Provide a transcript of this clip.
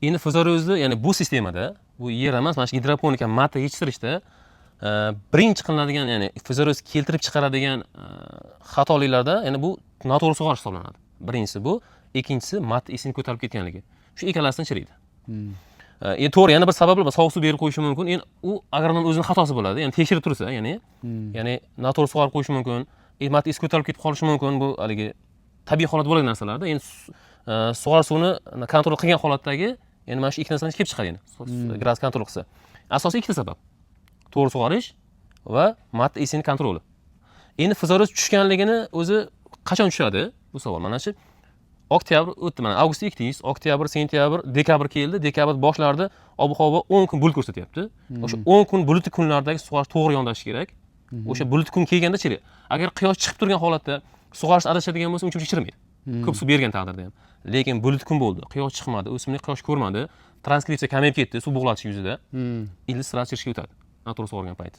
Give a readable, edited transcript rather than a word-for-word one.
Endi fuzariozni, ya'ni bu sistemada, bu yer emas, mana shu gidroponika mata yetishtirishda birinchi qilinadigan, ya'ni fuzarioz keltirib chiqaradigan xatoliklarda, ya'ni bu noto'g'ri sug'orish hisoblanadi. Birinchisi bu, ikkinchisi mata isini ko'tarib ketganligi. Shu ikkalasidan chiriydi. Endi to'g'ri, yana bir sabablar bor, sovuq suv berib qo'yishi mumkin. Endi u agronom o'zini xatosi bo'ladi, ya'ni tekshirib tursa, ya'ni noto'g'ri sug'orib qo'yishi mumkin, mata isi ko'tarilib ketib qolishi mumkin. Bu haligi tabiiy holat bo'lgan narsalarda. Endi sug'orish suvini контроль qilgan holatdagi, endi mana shu ikki narsadan kelib chiqadi. Endi gradus контроль qilsa, asosiy ikkita sabab: to'g'ri sug'orish va mata isini контроль i. Endi fuzarioz tushganligini o'zi qachon tushadi, bu savol. Mana shu oktyabr o'tdi, mana avgustda ekdingiz, oktyabr, sentyabr, dekabr keldi. Dekabr boshlarida ob havo 10 kun bulut ko'rsatyapti. O'sha 10 kun bulutli kunlardagi sug'orish to'g'ri yondashish kerak. O'sha bulut kun kelganda chiriydi. Agar quyosh chiqib turgan holatda sug'orish adashadigan bo'lsa, uncha muncha chirimaydi, ko'p suv bergan taqdirda ham. Lekin bulut kun bo'ldi, quyosh chiqmadi, o'simlik quyosh ko'rmadi, transkripsiya kamayib ketdi, suv bug'latish yuzida, ildiz сразу chirishga o'tadi noto'g'ri sug'organ payt.